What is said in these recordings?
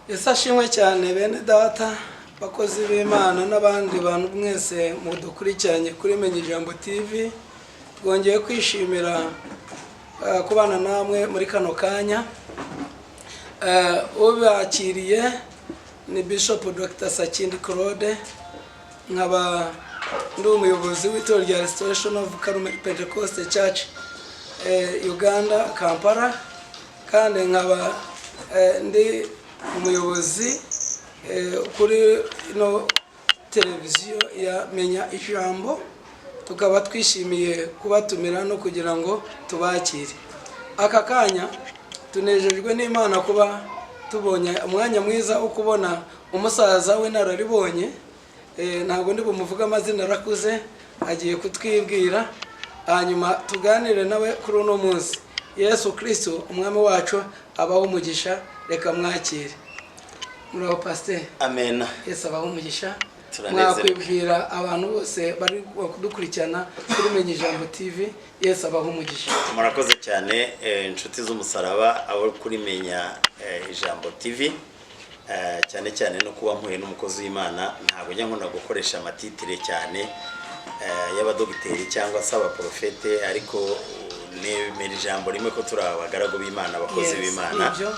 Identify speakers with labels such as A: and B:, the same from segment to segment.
A: Yesu ashimwe cyane. Bene data, bakozi b'Imana n'abandi bantu mwese mudukurikiranye kuri Menya Ijambo TV, twongeye kwishimira kubana namwe muri kano kanya. Ubakiriye ni Bishop Dr Sakindi Claude, nkaba ndi umuyobozi w'itorero rya Restoration of Carmel Pentecost Church, Uganda, Kampala, kandi nkaba ndi umuyobozi kuri ino televiziyo ya Menya Ijambo. Tukaba twishimiye kubatumira no kugira ngo tubakire aka kanya. Tunejejwe n'Imana kuba tubonye umwanya mwiza wo kubona umusaza w'inararibonye. Ntabwo ndi bumuvuge amazina, arakuze, agiye kutwibwira, hanyuma tuganire nawe kuri uno munsi. Yesu Kirisito Umwami wacu abaho umugisha. Reka mwakire. Muraho, pasiteri?
B: Amen.
A: Yesu abaho umugisha.
B: Turanezerewe.
A: Mwakwibwira abantu bose bari kudukurikirana kuri Menya Ijambo TV. Yesu abaho umugisha.
B: Murakoze cyane, inshuti z'umusaraba, abo kuri Menya Ijambo TV, cyane cyane no kuba mpuye n'umukozi w'Imana. Ntabwo njya nkunda gukoresha amatitre cyane y'abadogiteri cyangwa se abaprofete, ariko nemera ijambo rimwe ko turi abagaragu b'Imana, abakozi b'Imana.
A: Nibyo,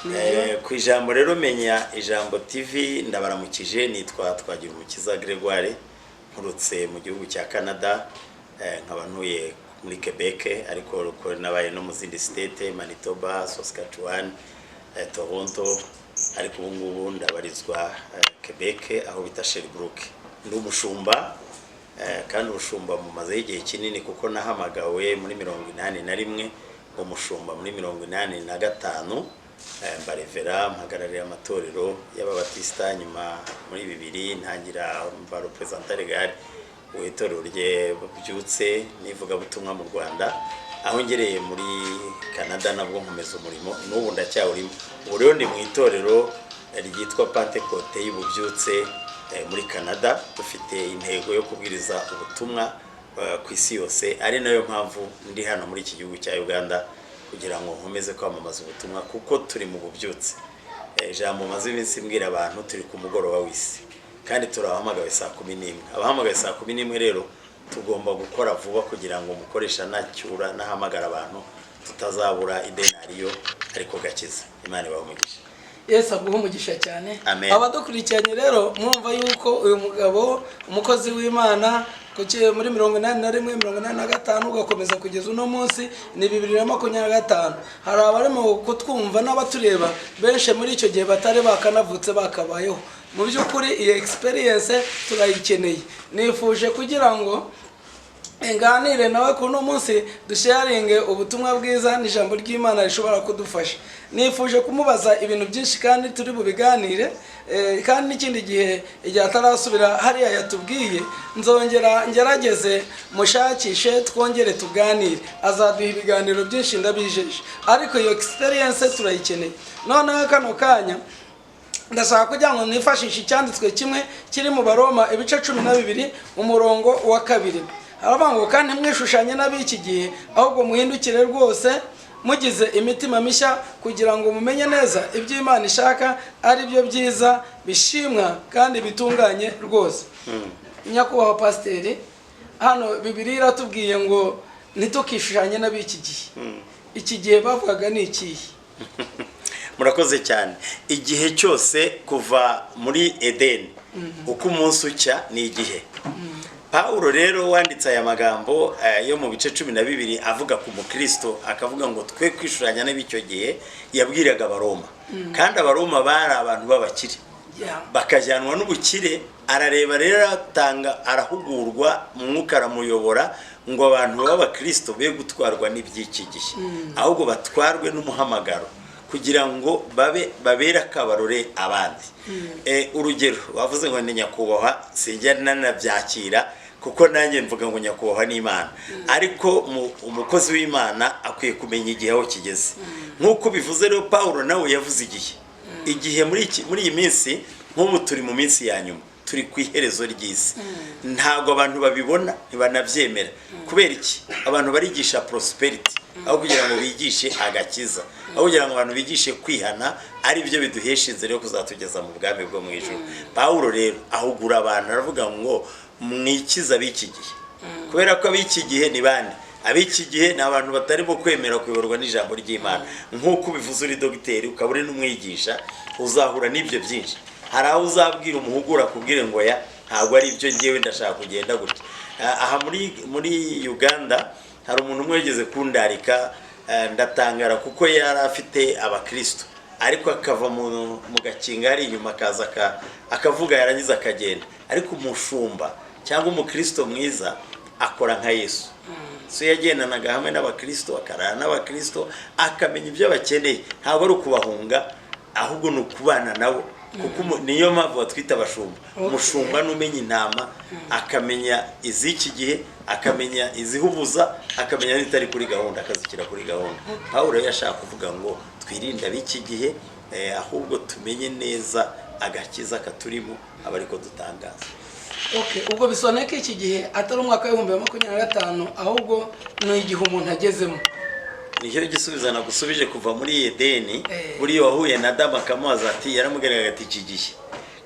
A: nibyo.
B: Ku ijambo rero Menya Ijambo TV, ndabaramukije. Nitwa Twagira Umukiza Gregoire, nturutse mu gihugu cya Canada, nkaba ntuye muri Quebec, ariko ko nabaye no mu zindi state, Manitoba, Saskatchewan, Toronto, ariko ubu ngubu ndabarizwa Quebec, aho bita Sherbrooke. Ndi umushumba, kandi ubushumba mumazeho igihe kinini, kuko nahamagawe muri 81, umushumba muri 85, mbarevera, mpagararira amatorero y'Ababatisita. Nyuma muri 2000 ntangira mba représentant légal w'itorero rye Bubyutse n'ivugabutumwa mu Rwanda. Aho ngereye muri Canada nabwo nkomeza umurimo, n'ubu ndacyawurimo. Ubu rero ndi mu itorero ryitwa Pentecote y'Ububyutse muri Canada. Dufite intego yo kubwiriza ubutumwa ku isi yose, ari nayo mpamvu ndi hano muri iki gihugu cya Uganda, kugira ngo nkomeze kwamamaza ubutumwa, kuko turi mu bubyutse. Ijambo maze iminsi mbwira abantu, turi ku mugoroba w'isi kandi turabahamagawe saa 11. Abahamagawe saa 11 rero tugomba gukora vuba, kugira ngo umukoresha nacyura nahamagara abantu tutazabura idenariyo ariko gakiza. Imana ibahe umugisha.
A: Yesu aguhe umugisha cyane.
B: Amen.
A: Abadukurikiranye rero, mwumva yuko uyu mugabo, umukozi w'Imana, muri 81, 85, ugakomeza kugeza uno munsi ni 2025. Hari abarimo kutwumva n'abatureba benshi muri icyo gihe batari bakanavutse, bakabayeho. Mu by'ukuri iyi experience turayikeneye. Nifuje kugira ngo nganire nawe kuri uno munsi, dusharinge ubutumwa bwiza n'ijambo ry'Imana rishobora kudufasha. Nifuje kumubaza ibintu byinshi kandi turi bubiganire, kandi n'ikindi gihe, igihe atarasubira hariya yatubwiye, nzongera ngerageze mushakishe, twongere tuganire. Azaduha ibiganiro byinshi, ndabijeje, ariko iyo experience turayikeneye. Noneho kano kanya ndashaka kugira ngo nifashishe icyanditswe kimwe kiri mu Baroma, ibice 12, umurongo wa 2. Haravuga ngo: "Kandi ntimwishushanye n'ab'iki gihe, ahubwo muhindukire rwose mugize imitima mishya, kugira ngo mumenye neza ibyo Imana ishaka, ari byo byiza bishimwa kandi bitunganye rwose." Nyakubahwa pasiteri, hano Bibiliya iratubwiye ngo ntitukishushanye n'ab'iki gihe. Iki gihe bavugaga ni ikihe?
B: Murakoze cyane. Igihe cyose kuva muri Edeni, uko umunsi ucya ni igihe. Pawulo rero wanditse aya magambo yo mu bice 12, avuga ku mukristo, akavuga ngo twe kwishushanya n'ib'icyo gihe, yabwiraga Abaroma, kandi Abaroma bari abantu b'abakire, bakajyanwa n'ubukire. Arareba rero, aratanga, arahugurwa, Umwuka aramuyobora ngo abantu b'abakristo be gutwarwa n'iby'iki gihe, ahubwo batwarwe n'umuhamagaro, kugira ngo babe babere akabarore abandi. Urugero bavuze ngo ni nyakubahwa, sinjya nanabyakira, kuko nanjye mvuga ngo nyakubahwa ni Imana, ariko umukozi w'Imana akwiye kumenya igihe aho kigeze. Nk'uko bivuze rero, Pawulo nawe yavuze igihe. Igihe muri iyi minsi, nk'ubu turi mu minsi ya nyuma, turi ku iherezo ry'isi. Ntabwo abantu babibona, ntibanabyemera. Kubera iki? Abantu barigisha prosperity aho kugira ngo bigishe agakiza. Aho kugira ngo abantu bigishe kwihana, ari byo biduhesha inzira yo kuzatugeza mu bwami bwo mu ijuru. Pawulo rero ahugura abantu, aravuga ngo mwikiza ab'iki gihe, kubera ko ab'iki gihe ni bande? Ab'iki gihe ni abantu batarimo kwemera kuyoborwa n'ijambo ry'Imana. Nk'uko ubivuze, uri dogiteri ukaba uri n'umwigisha, uzahura n'ibyo byinshi. Hari aho uzabwira umuhugura akubwire ngo ya, ntabwo ari ibyo, ngewe ndashaka kugenda gutya. Aha muri Uganda hari umuntu umwe wigeze kundarika, ndatangara kuko yari afite abakristo, ariko akava mu gakinga hari inyuma, akaza akavuga, yarangiza akagenda. Ariko umushumba cyangwa umukristo mwiza akora nka Yesu. So yagendanaga hamwe n'abakristo, akarara n'abakristo, akamenya ibyo bakeneye. Ntabwo ari ukubahunga, ahubwo ni ukubana nabo, kuko niyo mpamvu batwita abashumba. Umushumba n'umenya intama, akamenya iz'iki gihe, akamenya izihubuza, akamenya n'itari kuri gahunda, akazishyira kuri gahunda. Pawulo rero yashaka kuvuga ngo twirinde ab'iki gihe, ahubwo tumenye neza agakiza katurimo, aba ariko dutangaza.
A: Okay, ubwo bisobanuye ko iki gihe atari umwaka wa 2025, ahubwo ni igihe umuntu agezemo.
B: Nicyo gisubizo nagusubije kuva muri Edeni. Buriya wahuye na Adamu akamubaza ati, yaramubwiraga ati iki gihe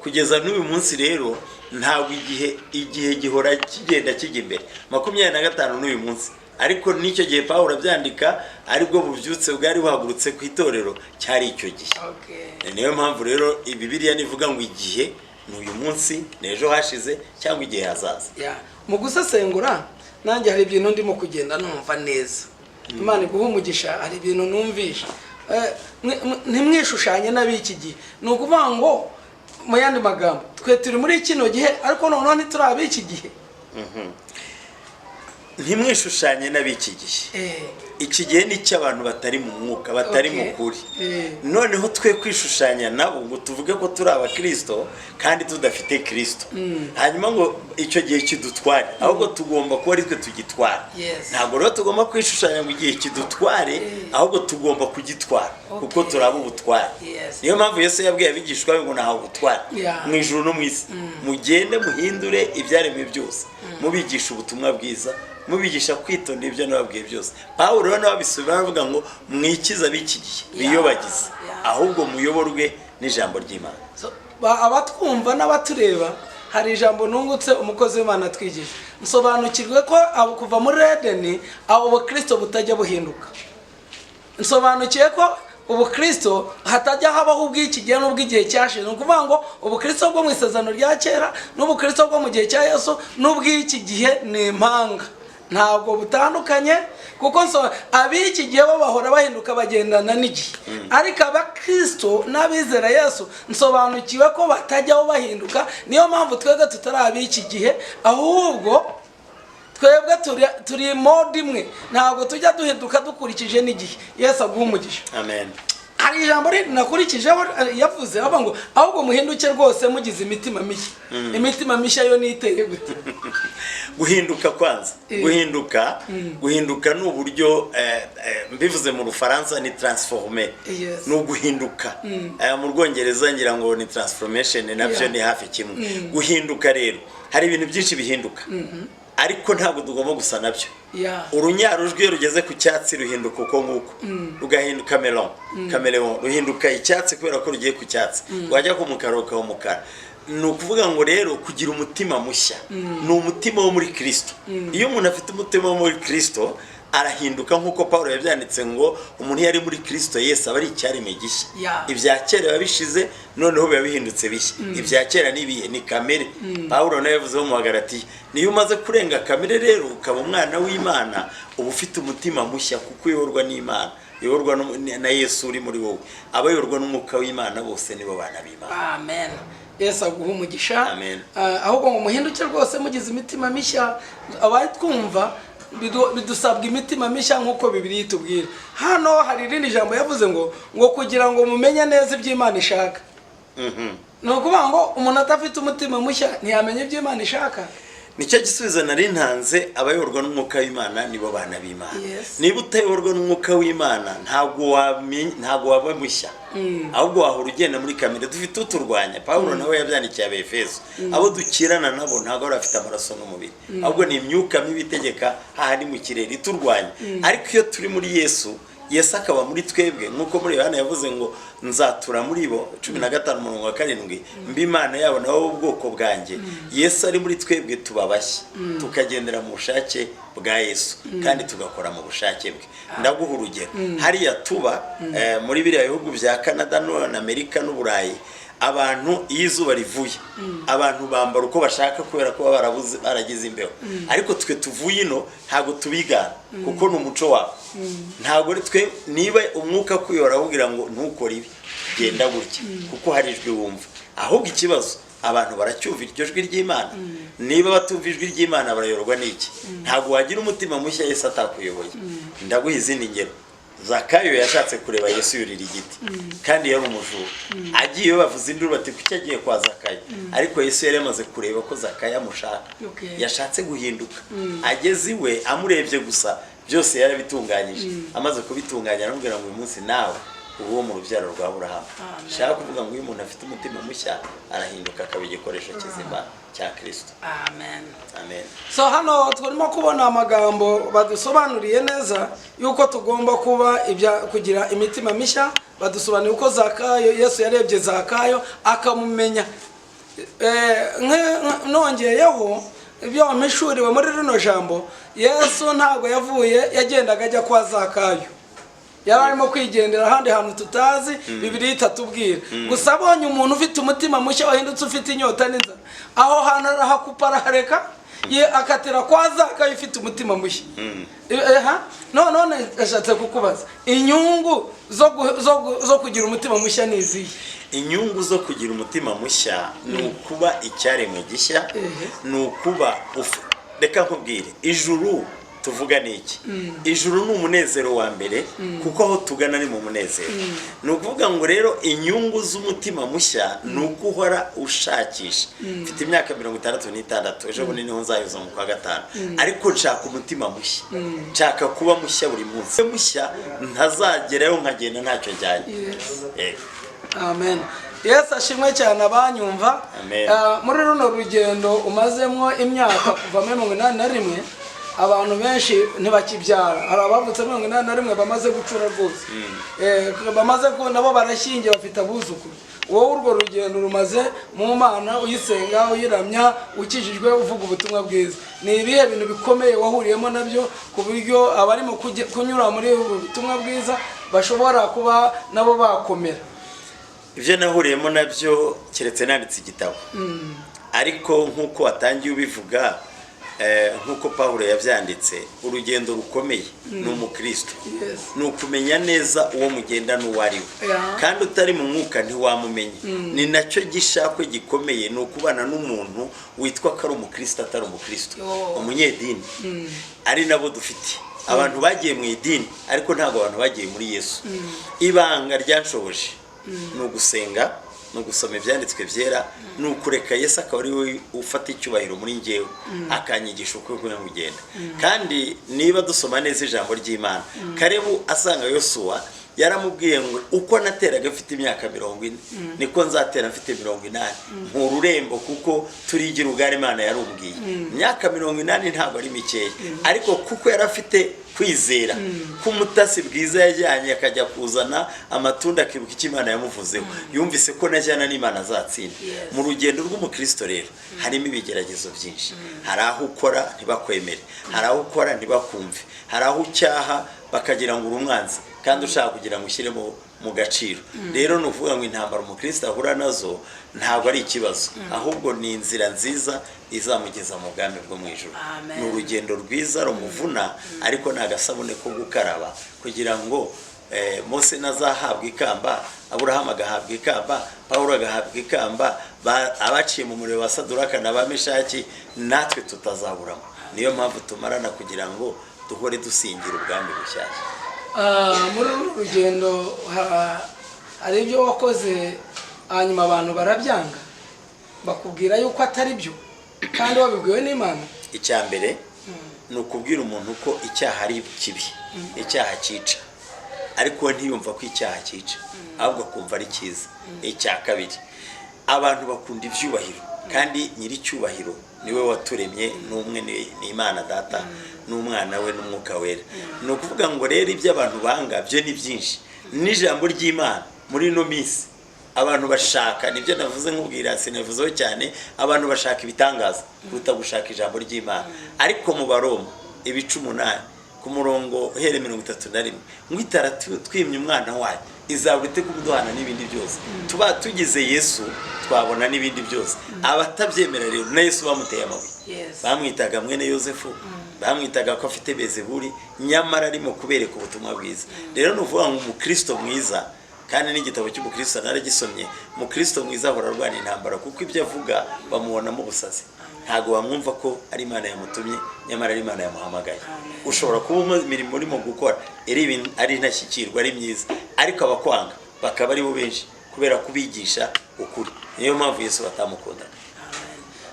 B: kugeza n'uyu munsi. Rero ntabwo igihe gihora kigenda kijya imbere, 25 n'uyu munsi. Ariko n'icyo gihe Pawulo abyandika, aribwo bubyutse bwari buhagurutse ku itorero, cyari icyo gihe. Niyo mpamvu rero Bibiliya nivuga ngo igihe ni uyu munsi, ni ejo hashize cyangwa igihe hazaza.
A: Ya, mu gusesengura nanjye hari ibintu ndimo kugenda numva neza. Imana iguha umugisha. Hari ibintu numvisha. Ntimwishushanye n'ab'iki gihe, ni ukuvuga ngo mu yandi magambo twe turi muri kino gihe, ariko noneho ntituri ab'iki gihe.
B: Ntimwishushanye n'ab'iki gihe. Iki gihe ni icy'abantu batari mu mwuka, batari mu kuri. Noneho twe kwishushanya nabo ngo tuvuge ko turi abakristo kandi tudafite Kristo, hanyuma ngo icyo gihe kidutware, ahubwo tugomba kuba ari twe tugitwara. Ntabwo rero tugomba kwishushanya ngo igihe kidutware, ahubwo tugomba kugitwara kuko turaba ubutware. Niyo mpamvu Yesu yabwiye abigishwa be ngo nahawe ubutware mu ijuru no mu isi, mugende muhindure ibyaremwe byose, mubigisha ubutumwa bwiza, mubigisha kwitonda ibyo nababwiye byose. Pawulo rero nawe abisubira, aravuga ngo mwikize ab'iki gihe biyobagize, ahubwo muyoborwe n'ijambo ry'Imana.
A: So, abatwumva n'abatureba, hari ijambo nungutse umukozi w'Imana atwigisha. Nsobanukirwe ko abo kuva muri Edeni abo bukristo butajya buhinduka. Nsobanukiwe ko ubukristo hatajya habaho ubw'iki gihe n'ubw'igihe cyashize. Ni ukuvuga ngo ubukristo bwo mu Isezerano rya Kera n'ubukristo bwo mu gihe cya Yesu n'ubw'iki gihe ni impanga, ntabwo butandukanye, kuko ab'iki gihe bo bahora bahinduka, bagendana n'igihe. Ariko abakristo n'abizera Yesu, nsobanukiwe ko batajyaho bahinduka. Niyo mpamvu twebwe tutari ab'iki gihe, ahubwo twebwe turi mode imwe, ntabwo tujya duhinduka dukurikije n'igihe. Yesu aguha umugisha.
B: Amen.
A: Hari ijambo rindi nakurikijeho, yavuze avuga ngo ahubwo muhinduke rwose mugize imitima mishya. Imitima mishya yo niteye gute?
B: Guhinduka kwanza, guhinduka ni uburyo, mbivuze mu Rufaransa ni transformer, ni uguhinduka. Mu Rwongereza ngira ngo ni transformation, nabyo ni hafi kimwe. Guhinduka rero, hari ibintu byinshi bihinduka, ariko ntabwo tugomba gusa nabyo. Urunyarujwi iyo rugeze ku cyatsi ruhinduka uko nguko, rugahinduka melon, caméléon, ruhinduka icyatsi kubera ko rugiye ku cyatsi, rwajya ku mukara rukaba umukara. Ni ukuvuga ngo rero kugira umutima mushya ni umutima wo muri Kirisito. Iyo umuntu afite umutima wo muri Kirisito arahinduka, nk'uko Paul yabyanditse ngo umuntu iyo ari muri Kirisito Yesu aba ari icyaremwe gishya. Ibya kera biba bishize, noneho biba bihindutse bishya. Ibya kera ni ibihe? Ni kamere. Paul nawe yavuzeho mu Bagalatiya, niyo umaze kurenga kamere rero ukaba umwana w'Imana, uba ufite umutima mushya, kuko uyoborwa n'Imana, uyoborwa na Yesu uri muri wowe. Abayoborwa n'Umwuka w'Imana bose nibo bana b'Imana.
A: Amen. Yesu aguha umugisha.
B: Amen.
A: Ahubwo ngo muhinduke rwose mugize imitima mishya. Abari twumva, bidusabwa imitima mishya nk'uko Bibiliya itubwira. Hano hari irindi jambo yavuze ngo kugira ngo mumenye neza ibyo Imana ishaka. Ni ukuvuga ngo umuntu adafite umutima mushya ntiyamenya ibyo Imana ishaka.
B: Nicyo gisubizo nari ntanze: abayoborwa n'Umwuka w'Imana nibo bana b'Imana. Niba utayoborwa n'Umwuka w'Imana, ntabwo waba mushya, ahubwo wahora ugenda muri kamere. Dufite uturwanya. Pawulo nawe yabyandikiye Abefeso, abo dukirana nabo ntabwo bari bafite amaraso n'umubiri, ahubwo ni imyuka mibi itegeka hahandi mu kirere iturwanya. Ariko iyo turi muri Yesu Yesu akaba muri twebwe, nk'uko muri Yohana yavuze ngo nzatura muri bo, 15 umurongo wa 7, mbe Imana yabo nabo ubwoko bwanjye. Yesu ari muri twebwe, tuba bashya, tukagendera mu bushake bwa Yesu kandi tugakora mu bushake bwe. Ndaguha urugero: hariya tuba muri biriya bihugu bya Canada na Amerika n'Uburayi, abantu iyo izuba rivuye, abantu bambara uko bashaka kubera ko baba barabuze, baragize imbeho. Ariko twe tuvuye ino ntabwo tubigana, kuko ni umuco wabo, ntabwo ari twe. Niba umwuka akuyobora akubwira ngo ntukore ibi, genda gutya, kuko hari ijwi wumva. Ahubwo ikibazo, abantu baracyumva iryo jwi ry'Imana? Niba batumva ijwi ry'Imana, barayoborwa n'iki? Ntabwo wagira umutima mushya Yesu atakuyoboye. Ndaguha izindi ngero. Zakayo yashatse kureba Yesu, yurira igiti, kandi yari umujura. Agiyeyo bavuza induru bati: "Kuki agiye kwa Zakayo?" Ariko Yesu yari yamaze kureba ko Zakayo amushaka. Yashatse guhinduka. Ageze iwe, amurebye gusa, byose yarabitunganyije. Amaze kubitunganya, aramubwira ngo: "Uyu munsi nawe uba uwo mu rubyaro rwa Aburahamu." Shaka kuvuga ngo iyo umuntu afite umutima mushya, arahinduka akaba igikoresho kizima cya Kirisito.
A: Amen.
B: Amen.
A: So hano turimo kubona amagambo badusobanuriye neza yuko tugomba kuba ibya kugira imitima mishya. Badusobanuriye uko Zakayo, Yesu yarebye Zakayo akamumenya. Nongeyeho ibyo wamishuriwe muri rino jambo, Yesu ntabwo yavuye, yagendaga ajya kwa Zakayo, yari arimo kwigendera ahandi hantu tutazi, Bibiliya itatubwira. Gusa abonye umuntu ufite umutima mushya, wahindutse, ufite inyota n'inzara, aho hantu arahakupa, arahareka, ye akatira kwa Zakayo ufite umutima mushya. None ashatse kukubaza inyungu zo kugira umutima mushya ni izihe?
B: Inyungu zo kugira umutima mushya ni ukuba icyaremwe gishya. Ni ukuba reka nkubwire, ijuru tuvuga ni iki? Ijuru ni umunezero wa mbere, kuko aho tugana ni mu munezero. Ni ukuvuga ngo rero inyungu z'umutima mushya ni uko uhora ushakisha. Mfite imyaka 66, ejo bundi niho nzayuza mu kwa gatanu, ariko nshaka umutima mushya, nshaka kuba mushya buri munsi mushya, ntazagerayo nkagenda ntacyo njyanye. Yego.
A: Amen, Yesu ashimwe cyane abanyumva.
B: Amen.
A: Muri runo rugendo umazemo imyaka kuva muri 81, abantu benshi ntibakibyara. Hari abavutse 81 bamaze gucura rwose, bamaze ko nabo barashyingiye, bafite abuzukuru. Wowe urwo rugendo rumaze mu Mana, uyisenga, uyiramya, ukijijwe, uvuga ubutumwa bwiza, ni ibihe bintu bikomeye wahuriyemo nabyo ku buryo abarimo kunyura muri ubu butumwa bwiza bashobora kuba nabo bakomera?
B: Ibyo nahuriyemo nabyo, keretse nanditse igitabo, ariko nk'uko watangiye ubivuga, nk'uko Pawulo yabyanditse, urugendo rukomeye ni umukristo ni ukumenya neza uwo mugenda n'uwo ari we. Kandi utari mu mwuka ntiwamumenya. Ni nacyo gishakwe gikomeye, ni ukubana n'umuntu witwa ko ari umukristo atari umukristo, umunyedini. Ari nabo dufite, abantu bagiye mu idini ariko ntabwo abantu bagiye muri Yesu. Ibanga ryanshoboje ni ugusenga, ni ugusoma ibyanditswe byera, ni ukureka Yesu akaba ari we ufata icyubahiro muri njyewe, akanyigisha uko nkwiye kugenda. Kandi niba dusoma neza ijambo ry'Imana, Karebu asanga Yosuwa yaramubwiye ngo: "Uko nateraga mfite imyaka 40, niko nzatera mfite 80, nkura urembo, kuko turigira ubwari Imana yarumbwiye." Imyaka 80 ntabwo ari mikeya, ariko kuko yari afite kwizera k'umutasi bwiza yajyanye, akajya kuzana amatunda, akibuka icyo Imana yamuvuzeho, yumvise ko najyana n'Imana azatsinda. Mu rugendo rw'umukristo rero harimo ibigeragezo byinshi. Hari aho ukora ntibakwemere, hari aho ukora ntibakumve, hari aho ucyaha bakagira ngo uri umwanzi kandi ushaka kugira ngo ushyire mu gaciro. Rero ni ukuvuga ngo intambara umukristo ahura nazo ntabwo ari ikibazo, ahubwo ni inzira nziza izamugeza mu bwami bwo mu ijuru.
A: Amen.
B: Ni urugendo rwiza rumuvuna, ariko ni agasabune ko gukaraba kugira ngo Mose nazahabwa ikamba, Aburahamu agahabwa ikamba, Pawulo agahabwa ikamba, abaciye mu muriro wa Saduraka na ba Meshaki, natwe tutazaburamo. Niyo mpamvu tumarana kugira ngo duhore dusingira ubwami bushyashya.
A: Muri uru rugendo hari ibyo wakoze hanyuma abantu barabyanga, bakubwira yuko atari byo kandi wabibwiwe n'Imana?
B: Icya mbere ni ukubwira umuntu ko icyaha ari kibi, icyaha cyica, ariko we ntiyumva ko icyaha cyica, ahubwo akumva ari cyiza. Icya kabiri, abantu bakunda ibyubahiro. Kandi nyiricyubahiro niwe waturemye, n'umwe ni Imana Data n'Umwana we n'Umwuka Wera. Ni ukuvuga ngo rero ibyo abantu banga byo ni byinshi, n'ijambo ry'Imana muri ino minsi abantu bashaka, nibyo navuze nkubwira, sinavuzeho cyane, abantu bashaka ibitangaza kuruta gushaka ijambo ry'Imana. Ariko mu Baroma ibice 8 ku murongo uhereye 31 ngo: "Itara twimye umwana wayo, izabura ite kumuduhana n'ibindi byose?" Tuba tugize Yesu, twabona n'ibindi byose. Abatabyemera rero, na Yesu bamuteye amabuye. Bamwitaga mwene Yosefu, bamwitaga ko afite Bezeburi, nyamara arimo kubereka ubutumwa bwiza. Rero ni ukuvuga ngo umukristo mwiza, kandi n'igitabo cy'umukristo naragisomye, umukristo mwiza ahora arwana intambara, kuko ibyo avuga bamubonamo ubusazi, ntabwo bamwumva ko ari Imana yamutumye, nyamara ari Imana yamuhamagaye. Ushobora kuba imirimo urimo gukora ari ibintu ari intashyikirwa, ari myiza, ariko abakwanga bakaba ari bo benshi kubera kubigisha ukuri. Niyo mpamvu Yesu batamukundaga.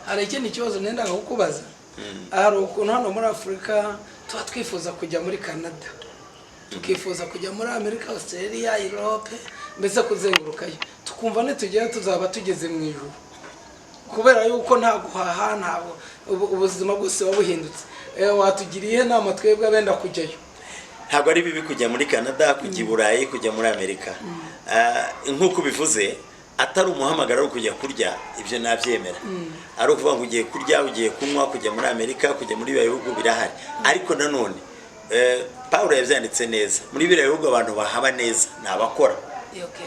A: Hari ikindi kibazo nendaga kukubaza. Hari ukuntu hano muri Afurika tuba twifuza kujya muri Canada, tukifuza kujya muri Amerika, Australia, Europe, mbese kuzengurukayo, tukumva nitugera tuzaba tugeze mu ijuru, kubera yuko nta guhaha, ntabwo ubuzima bwose buba buhindutse. Watugiriye inama twebwe abenda kujyayo?
B: Ntabwo ari bibi kujya muri Canada, kujya i Burayi, kujya muri Amerika. Nk'uko ubivuze, atari umuhamagaro wo kujya kurya, ibyo nabyemera. Ari ukuvuga ngo ugiye kurya, ugiye kunywa, kujya muri Amerika, kujya muri biriya bihugu birahari. Ariko nanone Paul yabyanditse neza, muri biriya bihugu abantu bahaba neza ni abakora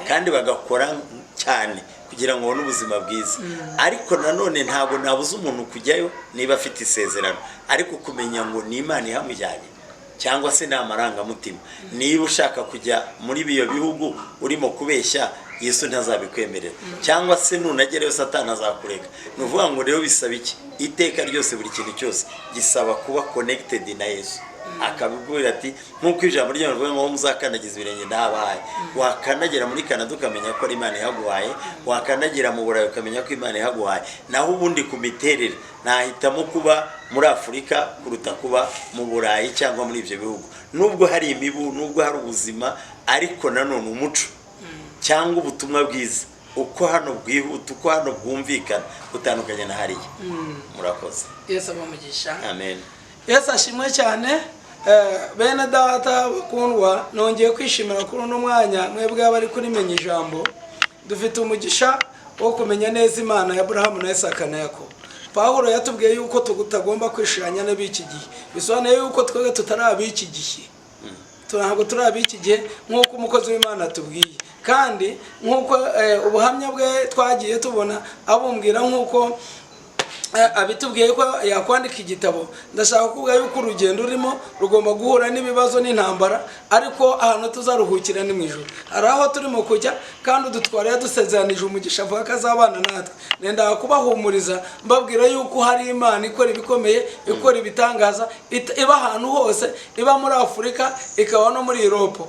B: kandi bagakora cyane kugira ngo babone ubuzima bwiza. Ariko nanone ntabwo nabuza umuntu kujyayo niba afite isezerano, ariko kumenya ngo ni Imana ihamujyanye cyangwa se ni amarangamutima. Niba ushaka kujya muri ibyo bihugu urimo kubeshya Yesu, ntazabikwemerera, cyangwa se nunagerayo Satani azakureka. Ni ukuvuga ngo rero bisaba iki? Iteka ryose, buri kintu cyose gisaba kuba connected na Yesu, akabibwira ati nk'uko ijambo ry'Imana rivuga ngo: "Muzakandagiza ibirenge ndahabahaye." Wakandagira muri Canada ukamenya ko ari Imana ihaguhaye, wakandagira mu Burayi ukamenya ko Imana ihaguhaye. Naho ubundi ku miterere nahitamo kuba muri Afurika kuruta kuba mu Burayi cyangwa muri ibyo bihugu, nubwo hari imibu, nubwo hari ubuzima, ariko nanone umuco cyangwa ubutumwa bwiza uko hano bwihuta, uko hano bwumvikana, butandukanye na hariya. Murakoze.
A: Yesu abamugisha.
B: Amen.
A: Yesu ashimwe cyane. Bene data bakundwa, nongeye kwishimira kuri uno mwanya mwebwe abari kuri Menya Ijambo. Dufite umugisha wo kumenya neza Imana ya Aburahamu na Isaka na Yakobo. Pawulo yatubwiye yuko tutagomba kwishanya n'ab'iki gihe, bisobanuye yuko twebwe tutari ab'iki gihe, ntabwo turi ab'iki gihe, nk'uko umukozi w'Imana atubwiye, kandi nk'uko ubuhamya bwe twagiye tubona abumbwira, nk'uko abitubwiye ko yakwandika igitabo. Ndashaka kuvuga yuko urugendo urimo rugomba guhura n'ibibazo n'intambara, ariko ahantu tuzaruhukira ni mu ijuru. Hari aho turimo kujya, kandi udutwara yadusezeranije umugisha, avuga ko azabana natwe. Nenda kubahumuriza mbabwira yuko hari Imana ikora ibikomeye, ikora ibitangaza, iba ahantu hose, iba muri Afurika, ikaba no muri Europe.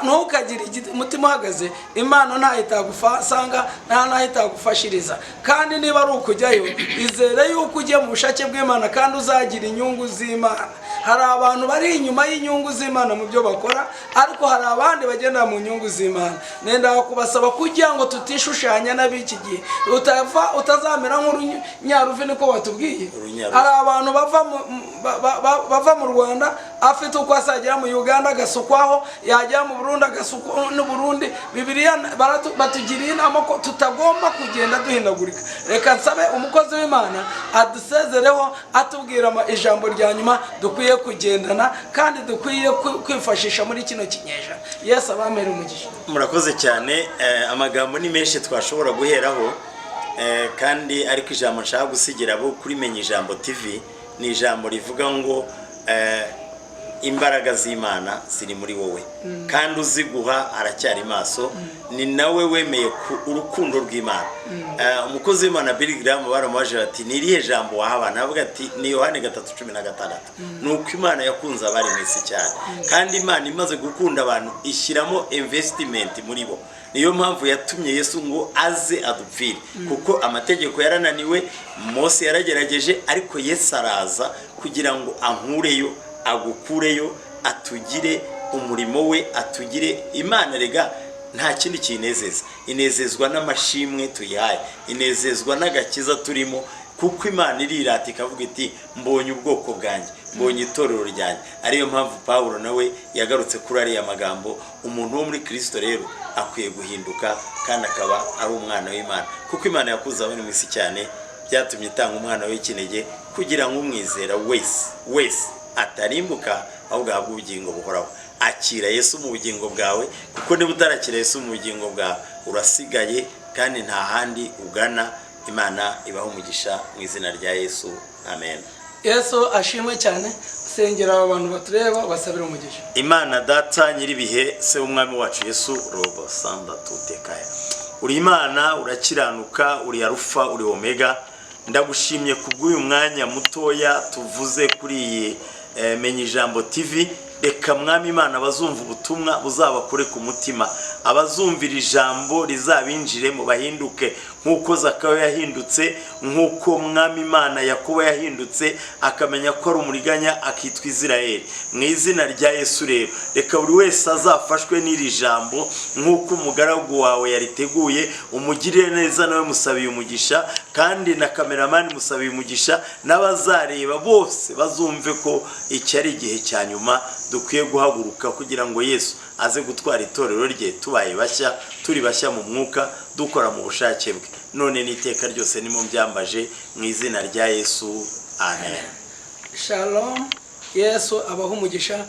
A: Ntukagire umutima uhagaze. Imana ntaho itagusanga, nta n'aho itagufashiriza. Kandi niba ari ukujyayo, izere yuko ugiye mu bushake bw'Imana kandi uzagira inyungu z'Imana. Hari abantu bari inyuma y'inyungu z'Imana mu byo bakora, ariko hari abandi bagendera mu nyungu z'Imana. Nenda kubasaba kugira ngo tutishushanya n'ab'iki gihe, utava utazamera nk'urunyaruvi, niko watubwiye.
B: Urunyaruvi.
A: Hari abantu bava mu Rwanda afite uko azagera mu Uganda agasukwaho, yagera mu Burundi agasukwa n'Uburundi. Bibiliya batugiriye inama ko tutagomba kugenda duhindagurika. Reka nsabe umukozi w'Imana adusezereho, atubwira ijambo rya nyuma dukwiye kugendana kandi dukwiye kwifashisha muri kino kinyejana. Yesu abamere umugisha.
B: Murakoze cyane. Amagambo ni menshi twashobora guheraho, kandi ariko ijambo nshaka gusigira abo kuri Menya Ijambo TV ni ijambo rivuga ngo imbaraga z'Imana ziri muri wowe, kandi uziguha aracyari maso, ni nawe wemeye ku urukundo rw'Imana. Umukozi w'Imana Billy Graham baramubajije bati: "Ni irihe jambo waha abantu?" Aravuga ati: "Ni Yohani 3:16, ni uko Imana yakunze abari mu isi cyane." Kandi Imana imaze gukunda abantu ishyiramo investment muri bo. Niyo mpamvu yatumye Yesu ngo aze adupfire, kuko amategeko yarananiwe, Mose yaragerageje, ariko Yesu araza kugira ngo ankureyo, agukureyo, atugire umurimo we, atugire Imana. Rega Nta kindi kiyinezeza. Inezezwa n'amashimwe tuyihaye, inezezwa n'agakiza turimo, kuko Imana irirata ikavuga iti: "Mbonye ubwoko bwanjye, mbonye itorero ryanjye." Ariyo mpamvu Pawulo nawe yagarutse kuri ariya magambo. Umuntu wo muri Kirisito rero akwiye guhinduka kandi akaba ari umwana w'Imana, kuko Imana yakuze abari mu isi cyane, byatumye itanga umwana w'ikinege kugira ngo umwizera wese wese atarimbuka, ahubwo ahabwe ubugingo buhoraho. Akira Yesu mu bugingo bwawe, kuko niba utarakira Yesu mu bugingo bwawe, urasigaye kandi nta handi ugana. Imana ibaho umugisha mu izina rya Yesu, amen.
A: Yesu ashimwe cyane. Sengera aba bantu batureba, basabira umugisha.
B: Imana Data nyir'ibihe, Se w'Umwami wacu Yesu, robo sanda tutekaya, uri Imana, urakiranuka, uri Arufa, uri Omega. Ndagushimye kubw'uyu mwanya mutoya tuvuze kuri iyi Menya Ijambo TV. Reka, Mwami Imana, abazumva ubutumwa buzabakore ku mutima, abazumvira ijambo rizabinjiremo, bahinduke nk'uko Zakayo yahindutse, nk'uko, Mwami Imana, Yakobo yahindutse akamenya ko ari umuriganya, akitwa Isirayeli. Mu izina rya Yesu rero, reka buri wese azafashwe n'iri jambo nk'uko umugaragu wawe yariteguye. Umugirire neza, nawe musabiye umugisha, kandi na kameramani musabiye umugisha, n'abazareba bose bazumve ko iki ari igihe cya nyuma dukwiye guhaguruka kugira ngo Yesu aze gutwara itorero rye tubaye bashya, turi bashya mu mwuka, dukora mu bushake bwe none n'iteka ryose. Nimo mbyambaje mu izina rya Yesu, amen.
A: Shalom, Yesu abaho umugisha.